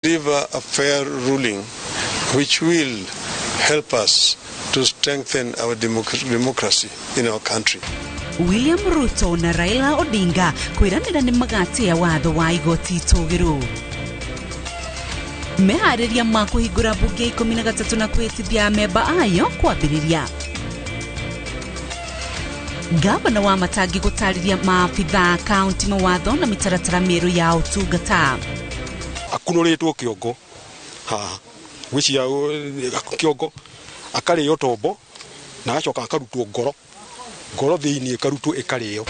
Deliver a fair ruling which will help us to strengthen our democracy in our country. William Ruto na Raila Odinga kwĩranĩra nĩ magatĩa watho wa igoti itũgĩru. Meharĩria ma kũhingũra mbunge 13 na kwĩhĩtithia amemba ayo kwambĩrĩria. Gavana wa Matangi gũtarĩria maabithaa kaunti mawatho na mĩtaratara mĩerũ ya ũtungata. Akunũrĩtwo kĩongo haha gwĩciria kĩongo akarĩo tombo na agacoka akarutwo ngoro ngoro thĩinĩ ĩkarutwo ĩkarĩo.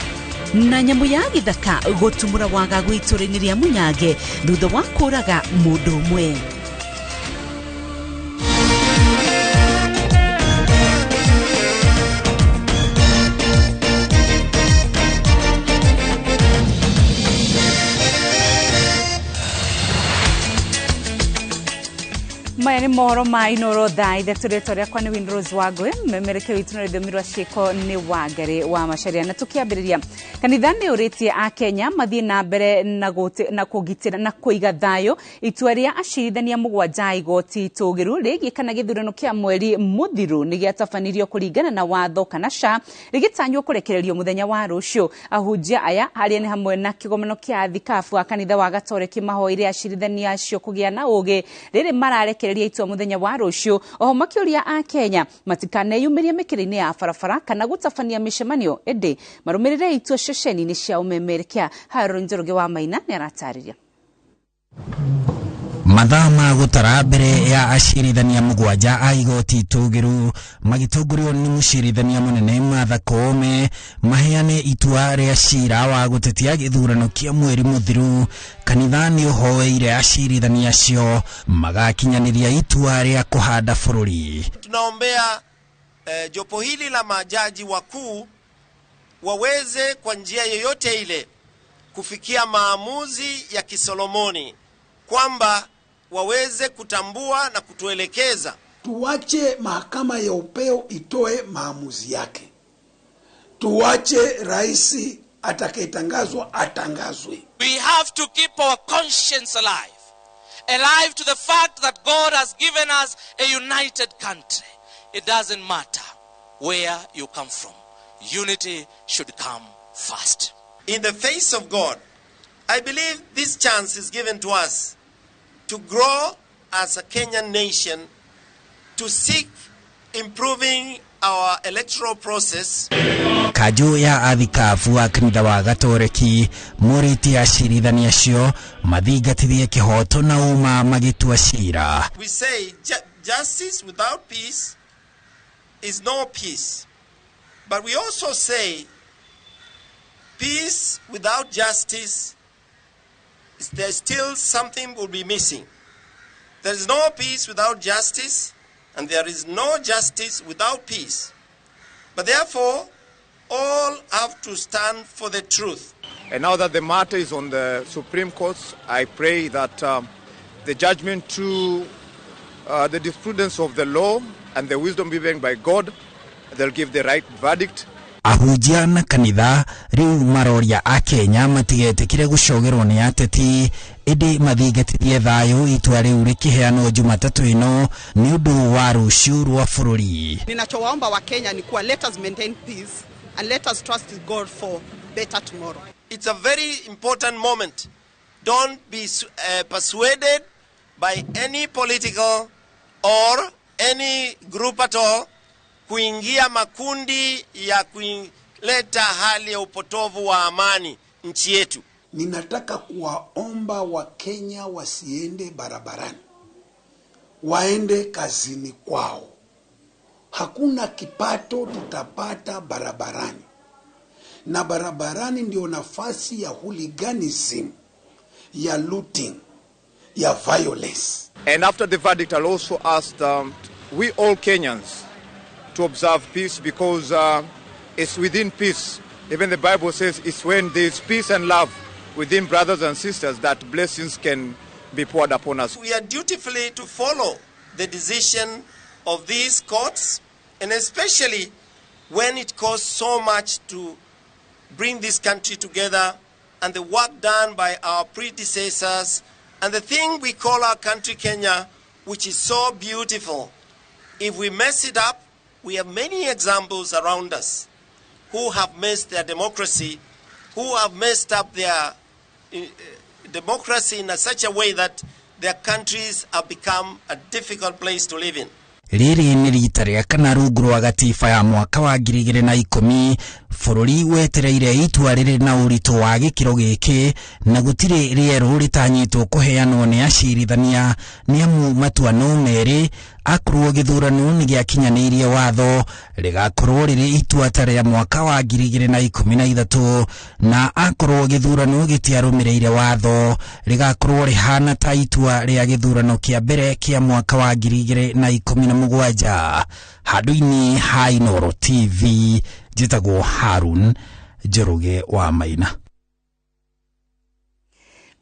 Na nyamũ ya gĩthaka gũtumũra wagagu itũũra-inĩ rĩa Munyange thutha wa kũraga mũndũ ũmwe. Maya nĩ mohoro ma Inoro thaa ithatũ. Rĩtwa rĩakwa nĩ Winrose Wangwe, memereke witũ na rũthiomi rwa ciĩko nĩ Wangari wa Macharia. Na tũkĩambĩrĩria, kanitha nĩ ũrĩtie a Kenya mathiĩ na mbere na kũgitĩra na kũiga thayũ itua rĩa acirithania mũgwanja a igoti itũgĩru rĩgiĩ kana gĩthurano kĩa mweri mũthiru nĩ gĩatabanirio kũringana na watho kana SHA rĩgĩtanywo kũrekererio mũthenya wa rũciũ. Ahunjia aya arĩa nĩ hamwe na kĩgomano kĩa athikabu a kanitha wa Gatoreki mahoire acirithania acio kũgĩa na ũgĩ rĩrĩ mararekereria itua mũthenya wa rũciũ. Oho makĩũria a Kenya matikaneyumĩrie mĩkĩra-inĩ ya barabara kana gũtabania mĩcemanio, ĩndĩ marũmĩrĩre itua ceceni-inĩ cia ũmemerekia. Harold Njoroge wa Maina nĩ aratarĩria. Mathaa ma gũtara mbere ya acirithania mũgwanja a igoti itũgĩru magĩtongorio nĩ mũcirithania mũnene Martha Koome maheane itua rĩa cira wa gũtetia gĩthurano kĩa mweri mũthiru. Kanitha nĩ ũhoeire acirithania acio magakinyanĩria itua rĩa kũhanda bũrũri. Tunaombea jopo hili la majaji wakuu waweze kwa njia yoyote ile kufikia maamuzi ya kisolomoni kwamba waweze kutambua na kutuelekeza. Tuache mahakama ya upeo itoe maamuzi yake. Tuache rais atakayetangazwa atangazwe. We have to keep our conscience alive. Alive to the fact that God has given us a united country. It doesn't matter where you come from. Unity should come first. In the face of God, I believe this chance is given to us to grow as a Kenyan nation, to seek improving our electoral process. Kanjũ ya athikabu a kanitha wa Gatoreki morĩtie acirithania acio mathingatithie kĩhoto na ũma magĩtua cira. We say justice without peace is no peace. But we also say peace without justice, there's still something will be missing. There is no peace without justice, and there is no justice without peace. But therefore, all have to stand for the truth. And now that the matter is on the Supreme Court, I pray that the judgment to the jurisprudence of the law and the wisdom given by God, they'll give the right verdict. Ahunjia na kanitha rĩu maroria a Kenya matigetĩkĩre gũcogerwo nĩ ateti ĩndĩ mathingatithie thayũ itua rĩu rĩkĩheanwo Jumatatũ ĩno nĩ ũndũ wa rũciũ rwa bũrũri. Ninachowaomba wa Kenya ni kuwa let us maintain peace and let us trust God for better tomorrow. It's a very important moment. Don't be persuaded by any political or any group at all kuingia makundi ya kuleta hali ya upotovu wa amani nchi yetu. Ninataka kuwaomba Wakenya wasiende barabarani, waende kazini kwao. Hakuna kipato tutapata barabarani, na barabarani ndio nafasi ya hooliganism, ya looting, ya violence. And after the verdict, I'll also ask we all Kenyans to observe peace, because it's within peace. Even the Bible says it's when there's peace and love within brothers and sisters that blessings can be poured upon us. We are dutifully to follow the decision of these courts, and especially when it costs so much to bring this country together, and the work done by our predecessors And the thing we call our country Kenya, which is so beautiful, if we mess it up, we have many examples around us who have messed their democracy, who have messed up their democracy in such a way that their countries have become a difficult place to live in. Rĩrĩ nĩ rita rĩa kana rungu rwa gatiba ya mwaka wa 2010 bũrũri wetereire itua rĩrĩ na ũritũ wa gĩkĩro gĩkĩ na gũtirĩ rĩerũ rĩtanyĩtwo kũheanwo nĩ acirithania nĩ amu matua no merĩ akorwo gĩthurano nĩ gĩakinyanĩirie watho rĩgakorwo rĩrĩ itua ta rĩa mwaka wa 2013 na akorwo gĩthurano gĩtiarũmĩrĩire watho rĩgakorwo rĩhana ta itua rĩa gĩthurano kĩa mbere kĩa mwaka wa 2017. Handũ-inĩ ha Inooro TV njĩtagwo Harun Njoroge wa Maina.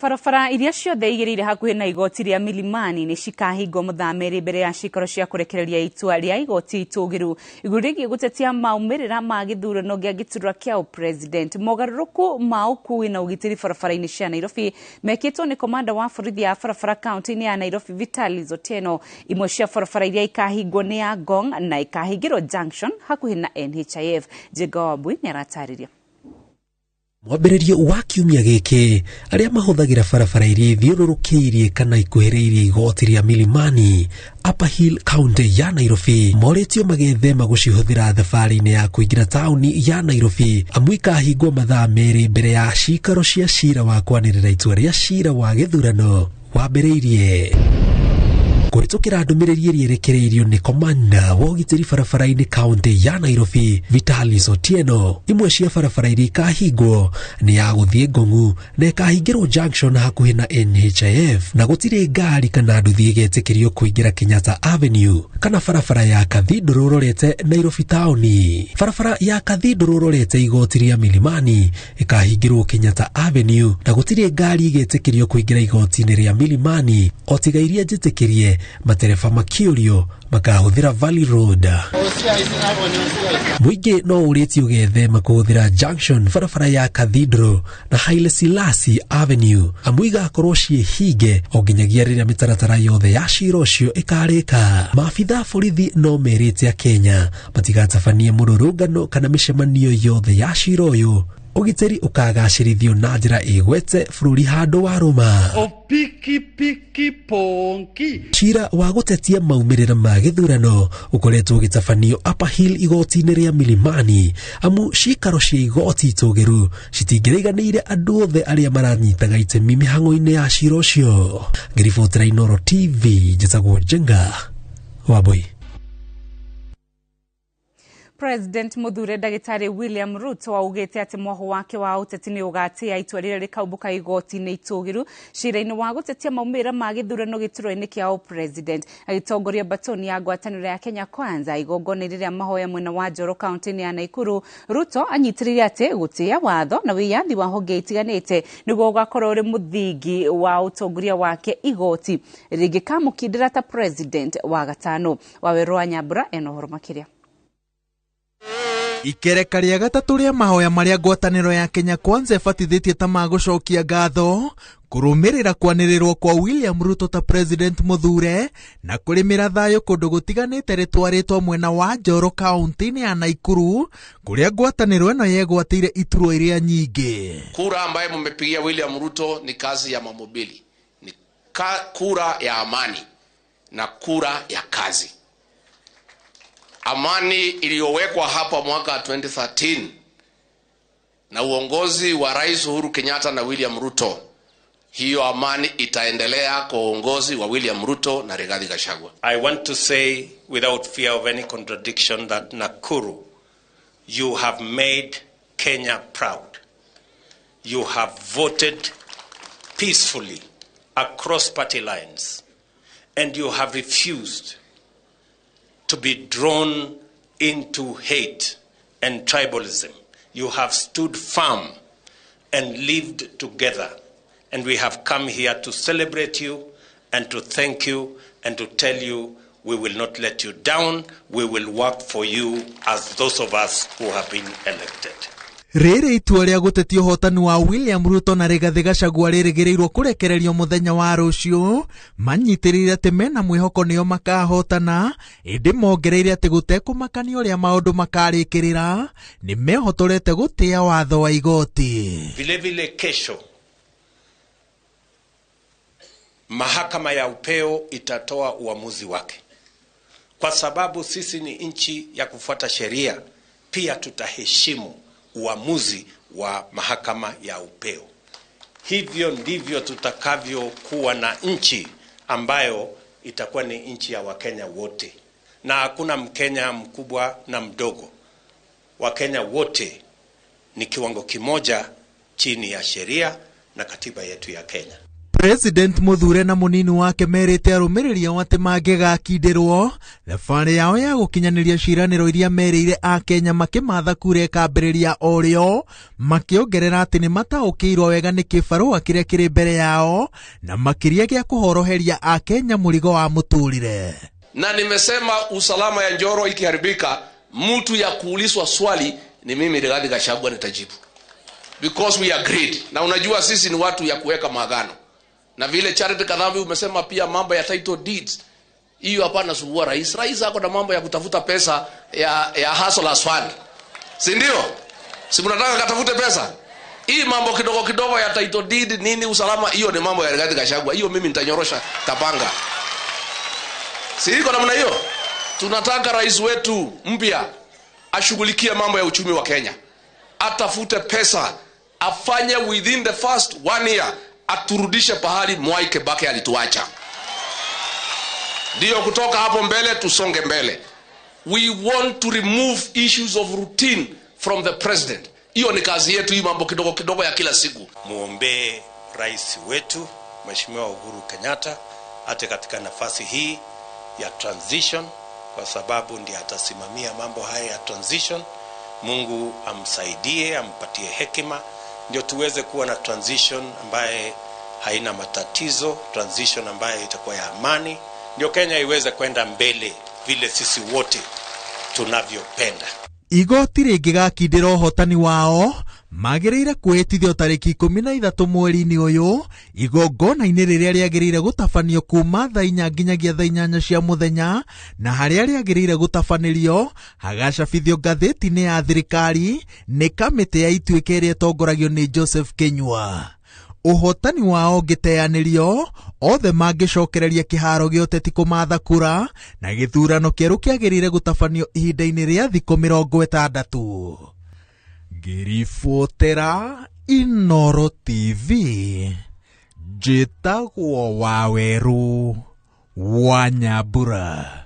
Barabara iria ciothe igĩrĩire hakuhĩ na igoti rĩa Milimani nĩ cikahingwo mathaa merĩ mbere ya cikaro cia kũrekereria itua rĩa igoti itũgĩru igũrũ rĩgiĩ gũtetia maumĩrĩra ma gĩthurano gĩa gĩturwa kĩa ũpresident. Mogarũrũku ma ũkui na ũgitĩri barabara-inĩ cia Nairobi mekĩtwo nĩ komanda wa borithi ya barabara kaunti-inĩ ya Nairobi Vitalis Otieno. Imwe cia barabara iria ikahingwo nĩ ya Ngong na ikahingĩrwo Junction hakuhĩ na NHIF. Njenga Wambui nĩ aratarĩria. Mwambĩrĩrio wa kiumia gĩkĩ arĩa mahũthagĩra barabara iria ithiũrũrũkĩirie kana ikuhĩrĩirie igoti rĩa Milimani Upper Hill County ya Nairobi morĩtio magethema gũcihũthĩra thabarĩ-inĩ ya kũingĩra taũni ya Nairobi amu ikahingwo mathaa merĩ mbere ya cikaro cia cira wa kwanĩrĩra itua rĩa cira wa gĩthurano wambĩrĩirie. Kũhĩtũkĩra ndũmĩrĩri ĩrĩa ĩrekereirio nĩ komanda wa ũgitĩri barabara-inĩ kaunti ya Nairobi Vitalis Otieno, imwe cia barabara iria ikahingwo nĩ ya gũthiĩ Ngong'u na ĩkahingĩrwo Junction hakuhĩ na NHIF, na gũtirĩ ngari kana nduthi ĩgetĩkĩrio kũingĩra Kenyatta Avenue kana barabara ya Cathedral ũrorete Nairobi taũni. Barabara ya Cathedral ũrorete igoti rĩa Milimani ĩkahingĩrwo Kenyatta Avenue na gũtirĩ ngari ĩgetĩkĩrio kũingĩra igoti-inĩ rĩa Milimani o tiga iria njĩtĩkĩrie matereba makĩũrio makahũthĩra Valley Road. Mũingĩ no ũrĩtio ũgethema kũhũthĩra Junction, barabara ya Cathedral na Haile Selassie Avenue amu igakorwo ciĩ hinge o nginyagia rĩrĩa mĩtaratara yothe ya cira ũcio ĩkarĩka. Maabitha borithi no merĩte Akenya matigatabanie mũrũrũngano kana mĩcemanio yothe ya cira ũyũ. Ũgitĩri ũkagacĩrithio na njĩra ĩgwete bũrũri handũ wa rũma. Cira wa gũtetia maumĩrĩra ma gĩthurano ũkoretwo ũgĩtabanio Upper Hill igoti-inĩ rĩa Milimani amu cikaro cia igoti itũgĩru citingĩraiganĩire andũ othe arĩa maranyitaga itemi mĩhang'o-inĩ ya cira ũcio. Ngĩribotera Inooro TV njĩtagwo Njenga Wambui. President Muthure Ndagĩtarĩ William Ruto augĩte atĩ mwaho wake wa ũteti nĩ ũgatĩa itua rĩrĩa rĩkaumbũka igoti-inĩ itũgĩru cira-inĩ wa gũtetia maumĩrĩra ma gĩthurano gĩturwa-inĩ kĩa ũpresident. Agĩtongoria batoni ya ngwatanĩro ya Kenya Kwanza igongona-inĩ rĩa mahoya mwena wa Njoro kaunti-inĩ ya Nakuru, Ruto anyitĩrĩire atĩ gũtĩa watho na wĩyathi wa honge itiganĩte nĩguo ũgakorwo ũrĩ mũthingi wa ũtongoria wake igoti rĩngĩkamũkindĩra ta president wa gatano. Wawerũ wa Nyambura ena ũhoro makĩria. Ikereka rĩa gatatũ rĩa mahoya marĩa ngwatanĩro ya Kenya Kwanza ĩbatithĩtie ta ma gũcokia ngatho kũrũmĩrĩra kwanĩrĩrwo kwa William Ruto ta president Muthure na kũrĩmĩra thayũ kũndũ gũtiganĩte rĩtwarĩtwo mwena wa Njoro kaunti-inĩ ya Nakuru kũrĩa ngwatanĩro ĩno yegwatĩire iturwa iria nyingĩ. Kura ambaye mmepigia William Ruto ni kazi ya mamobili, ni kura ya amani na kura ya kazi. Amani iliyowekwa hapa mwaka 2013 na uongozi wa Rais Uhuru Kenyatta na William Ruto, hiyo amani itaendelea kwa uongozi wa William Ruto na Rigathi Gachagua. I want to say without fear of any contradiction that Nakuru, you have made Kenya proud. You have voted peacefully across party lines and you have refused to be drawn into hate and tribalism. You have stood firm and lived together. And we have come here to celebrate you and to thank you and to tell you we will not let you down. We will work for you as those of us who have been elected. Rĩrĩ itua rĩa gũtetia ũhotani wa William Ruto na Rigathĩ Gachagua rĩrĩgĩrĩirwo kũrekererio mũthenya wa rũciũ, manyitĩrĩire atĩ mena mwĩhoko nĩo makahotana, ĩndĩ mongereire atĩ gũtekũmakania ũrĩa maũndũ makarĩkĩrĩra, nĩ mehotorete gũtĩa watho wa igoti. Vilevile kesho mahakama ya upeo itatoa uamuzi wake, kwa sababu sisi ni nchi ya kufuata sheria. Pia tutaheshimu uamuzi wa mahakama ya upeo. Hivyo ndivyo tutakavyokuwa na nchi ambayo itakuwa ni nchi ya Wakenya wote, na hakuna Mkenya mkubwa na mdogo. Wakenya wote ni kiwango kimoja chini ya sheria na katiba yetu ya Kenya. President Muthure na munini wake merĩte arũmĩrĩri ao atĩ mangĩgakindĩrwo thabarĩ yao ya gũkinyanĩria ciĩranĩro iria merĩire akenya makĩmatha kura ĩkambĩrĩria o rĩo, makĩongerera atĩ nĩ mataũkĩirwo wega nĩ kĩbarũa kĩrĩa kĩrĩ mbere yao na makĩria gĩa kũhoroheria akenya mũrigo wa mũtũrĩre. Na nimesema usalama ya Njoro ikiharibika, mtu ya kuulizwa swali ni mimi Rigathi Gachagua nitajibu, because we agreed. Na unajua sisi ni watu ya kuweka maagano. Na vile Charity Kadhambi umesema pia mambo ya title deeds, hiyo hapana sumbua rais. Rais ako na mambo ya kutafuta pesa ya hustlers fund, si ndio? Si mnataka katafute pesa? Hii mambo kidogo kidogo ya title deed nini usalama, hiyo ni mambo ya Rigathi Gachagua. Hiyo mimi nitanyorosha tapanga. Si iko namna hiyo? Tunataka rais wetu mpya ashughulikie mambo ya uchumi wa Kenya, atafute pesa, afanye within the first 1 year, aturudishe pahali Mwai Kibaki alituacha. Ndio kutoka hapo mbele tusonge mbele. We want to remove issues of routine from the president. Hiyo ni kazi yetu, hii mambo kidogo kidogo ya kila siku. Muombe rais wetu Mheshimiwa Uhuru Kenyatta hata katika nafasi hii ya transition, kwa sababu ndiye atasimamia mambo haya ya transition. Mungu amsaidie, ampatie hekima, ndio tuweze kuwa na transition ambaye haina matatizo, transition ambaye itakuwa ya amani, ndio Kenya iweze kwenda mbele vile sisi wote tunavyopenda. Igoti rĩngĩgakindĩra ũhotani wao magĩrĩire kwĩhĩtithio tarĩki 13 mweri-inĩ ũyũ igongona-inĩ rĩrĩa rĩagĩrĩire gũtabanio kuma thaa 4 nginyagia thaa 8 cia mũthenya, na harĩa rĩagĩrĩire gũtabanĩrio hagacabithio ngathĩti-inĩ ya thirikari nĩ kamĩtĩ ya ituĩka ĩrĩa ĩtongoragio nĩ Joseph Kinyua. Ũhotani wao ũngĩteanĩrio, othe mangĩcokereria kĩharo gĩa ũteti kũmatha kura, na gĩthurano kĩerũ kĩagĩrĩire gũtabanio ihinda-inĩ rĩa thikũ 60. Ngĩribotera Inoro TV, njĩtagwo Wawerũ wa Nyambura.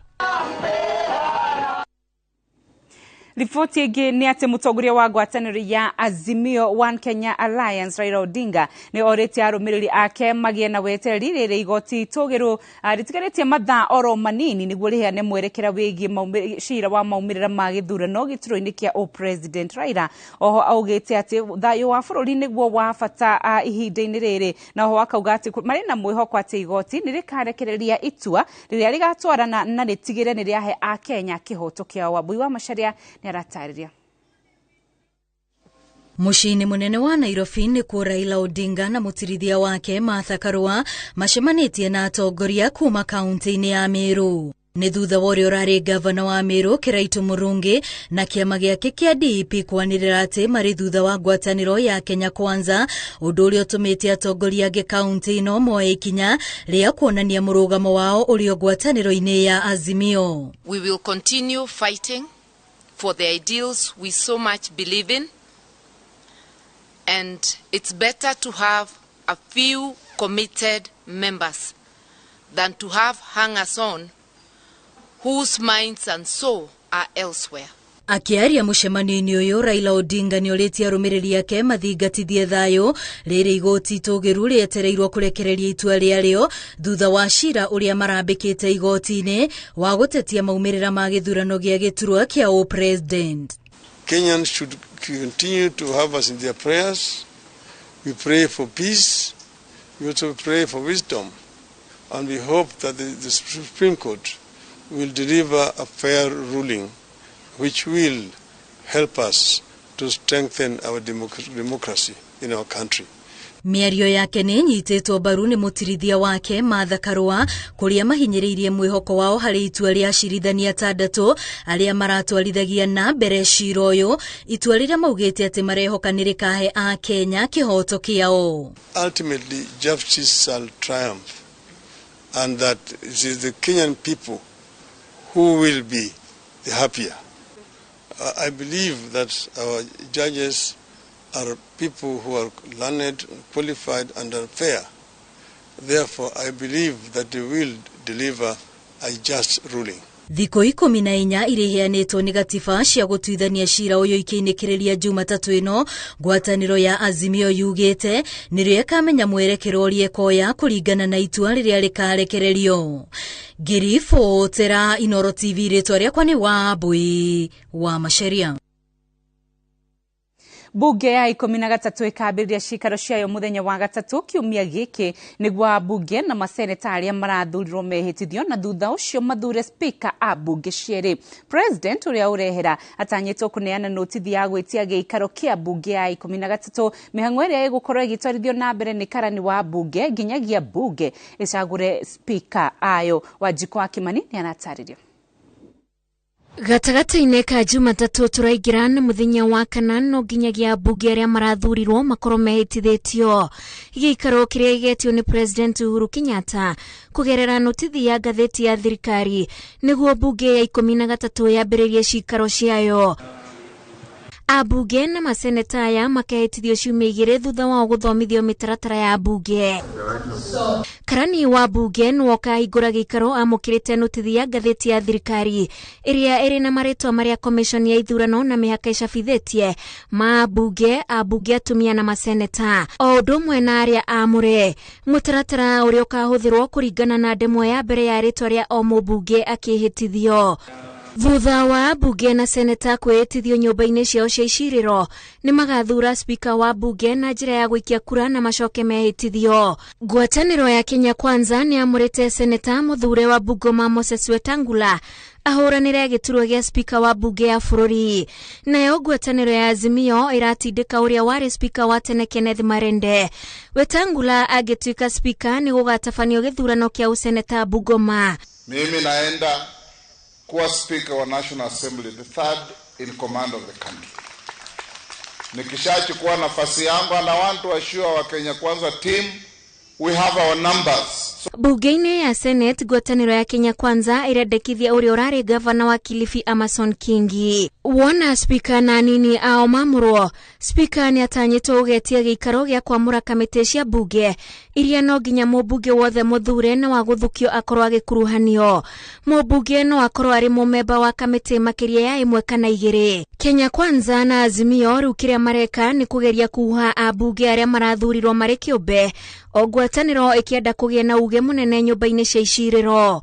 Riboti ĩngĩ nĩ atĩ mũtongoria wa ngwatanĩro ya Azimio One Kenya Alliance Raila Odinga nĩ orĩtie arũmĩrĩri ake magĩe na wetereri rĩrĩ igoti itũgĩru rĩtigarĩtie mathaa oro manini nĩguo rĩheane mwerekera wĩgiĩ cira wa maumĩrĩra ma gĩthurano gĩturwa-inĩ kĩa o-President. Raila oho augĩte atĩ thayũ wa bũrũri nĩguo wa bata ihinda-inĩ rĩrĩ, na oho akauga atĩ marĩ na mwĩhoko atĩ igoti nĩ rĩkarekereria itua rĩrĩa rĩgatwarana na rĩtigĩre nĩ rĩahe Akenya kĩhoto kĩao. Wambui wa Macharia nĩaratarĩria. Mũciĩ-inĩ mũnene wa Nairobi nĩkuo Raila Odinga na mũtirithia wake Martha Karua macemanĩtie na atongoria kuma kaunti-inĩ ya Meru. Nĩ thutha wa ũrĩa ũrarĩ gavana wa Meru Kiraitu Murungi na kĩama gĩake kĩa DP kwanĩrĩra atĩ marĩ thutha wa ngwatanĩro ya Kenya Kwanza, ũndũ ũrĩa ũtũmĩte atongoria angĩ kaunti ĩno moe ikinya rĩa kuonania mũrũgamo wao ũrĩ ngwatanĩro-inĩ ya Azimio. We will continue fighting for the ideals we so much believe in, and it's better to have a few committed members than to have hangers-on whose minds and soul are elsewhere. Akĩaria mũcemanio-inĩ ũyũ, Raila Odinga nĩorĩtie arũmĩrĩri ake mathingatithie thayũ rĩrĩ igoti itũgĩru rĩetereirwo kũrekereria itua rĩarĩo thutha wa cira ũrĩa marambĩkĩte igoti-inĩ wa gũtetia maumĩrĩra ma gĩthurano gĩa gĩturwa kĩa o-President. Kenyans should continue to have us in their prayers. We pray for peace. We also pray for wisdom. And we hope that the Supreme Court will deliver a fair ruling which will help us to strengthen our democracy in our country. Mĩario yake nĩ ĩnyitĩtwo mbaru nĩ mũtirithia wake Martha Karua, kũrĩa mahinyĩrĩirie mwĩhoko wao harĩ itua rĩa acirithania atandatũ arĩa maratwarithagia na mbere cira ũyũ, itua rĩrĩa maugĩte atĩ marehoka nĩ rĩkahe Akenya kĩhoto kĩao. Ultimately, justice shall triumph, and that it is the Kenyan people who will be the happier. I believe that our judges are people who are learned, qualified, and are fair. Therefore, I believe that they will deliver a just ruling. Thikũ 14 iria iheanĩtwo nĩ gatiba cia gũtuithania cira ũyũ ikĩinĩkĩrĩria Jumatatũ ĩno, ngwatanĩro ya Azimio yugĩte nĩrĩo ĩkamenya mwerekero ũrĩa ĩkoya kũringana na itua rĩrĩa rĩkarekererio. Ngĩribotera Inooro TV, rĩtwa rĩakwa nĩ Wambui wa Macharia. Bunge ya 13 ĩkambĩrĩria cikaro ciayo mũthenya wa gatatũ kiumia gĩkĩ nĩguo ambunge na maseneta arĩa marathurirwo mehĩtithio na thutha ũcio mathure speaker a bunge cierĩ. President ũrĩa ũrehera atanyĩtwo kũneana notithi ya gwĩtia gĩikaro kĩa bunge ya 13, mĩhang'o ĩrĩa ĩgũkorwo ĩgĩtwarithio na mbere nĩ karani wa bunge nginyagia bunge ĩcagũre speaker ayo. Wanjikũ wa Kimani nĩ aratarĩria. Gatagatĩ-inĩ ka Jumatatũ tũraingĩra na mũthenya wa kana no nginyagia ambunge arĩa marathurirwo makorwo mehĩtithĩtio. Gĩikaro kĩrĩa gĩgetio nĩ President Uhuru Kenyatta kũgerera notithi ya ngathĩti ya thirikari nĩguo bunge ya 13 yambĩrĩrie cikaro ciayo. Ambunge na maseneta aya makehĩtithio ciumia 2 thutha wao gũthomithio mĩtaratara ya bunge. Karani wa bunge nĩwe ũkahingũra gĩikaro amũkĩrĩte notithi ya ngathĩti ya thirikari ĩrĩa ĩrĩ na marĩtwa marĩa commission ya ithurano na mĩhaka ĩcabithĩtie ma ambunge, ambunge atumia na maseneta, o ũndũ ũmwe na arĩa aamũre. Mũtaratara ũrĩa ũkahũthĩrwo kũringana na ndemwa ya mbere ya rĩtwa rĩa o mũmbunge akĩhĩtithio. Thutha wa ambunge na seneta kwĩhĩtithio nyũmba-inĩ ciao cia icirĩro, nĩ magathura spika wa bunge na njĩra ya gũikia kura na macoke mehĩtithio. Ngwatanĩro ya Kenya Kwanza nĩ amũrĩte seneta mũthure wa Bungoma Moses Wetangula ahũranĩre gĩturwa gĩa spika wa bunge ya bũrũri. Nayo ngwatanĩro ya Azimio ĩratindĩka ũrĩa warĩ spika wa tene Kenneth Marende. Wetangula angĩtuĩka spika nĩ gũgatabanio gĩthurano kĩa ũseneta Bungoma. Mimi naenda kuwa speaker wa National Assembly, the third in command of the country. Nikishachukua nafasi yangu, and I want to assure our Kenya Kwanza team, we have our numbers. Bunge-inĩ ya Senate, ngwatanĩro ya Kenya Kwanza ĩrendekithia ũrĩa ũrarĩ gavana wa Kilifi Amason Kingi. Wona spika na anini ao mamũrwo, spika nĩ atanyĩtwo gũgetia gĩikaro gĩa kwamũra kamĩtĩ cia bunge iria no nginya mũmbunge wothe mũthure na wa gũthukio akorwo agĩkuruhanio. Mũmbunge no akorwo arĩ mũmemba wa kamĩtĩ makĩria ya 1 kana 2. Kenya Kwanza na Azimio rĩu kĩrĩa mareka nĩ kũgeria kuha ambunge arĩa marathurirwo marĩ kĩũmbe, o ngwatanĩro ĩkĩenda kũgĩa na uge mũnene nyũmba-inĩ cia icirĩro.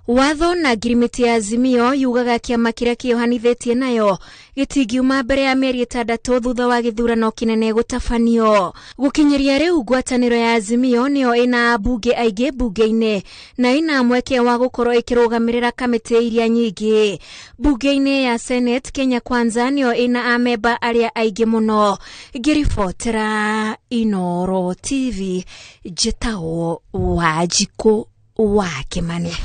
Watho na ngirimiti ya Azimio yugaga kĩama kĩrĩa kĩohanithĩtie nayo gĩtingiuma mbere ya mĩeri 6 thutha wa gĩthurano kĩnene gũtabanio. Gũkinyĩria rĩu ngwatanĩro ya Azimio nĩyo ĩna ambunge aingĩ bunge-inĩ na ĩna mweke wa gũkorwo ĩkĩrũgamĩrĩra kamĩtĩ iria nyingĩ. Bunge-inĩ ya Senate, Kenya Kwanza nĩyo ĩna amemba arĩa aingĩ mũno. Ngĩribotera Inooro TV, njĩtagwo Wanjikũ wa Kimani.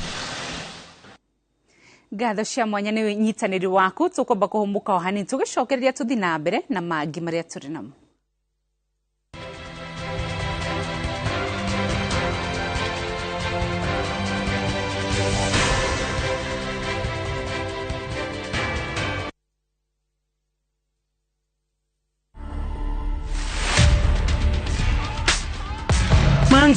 Ngatho cia mwanya nĩ nyitanĩri waku tũkwamba kũhũmũka o hanini tũgĩcokereria tũthiĩ na mbere na mangĩ marĩa tũrĩ namo.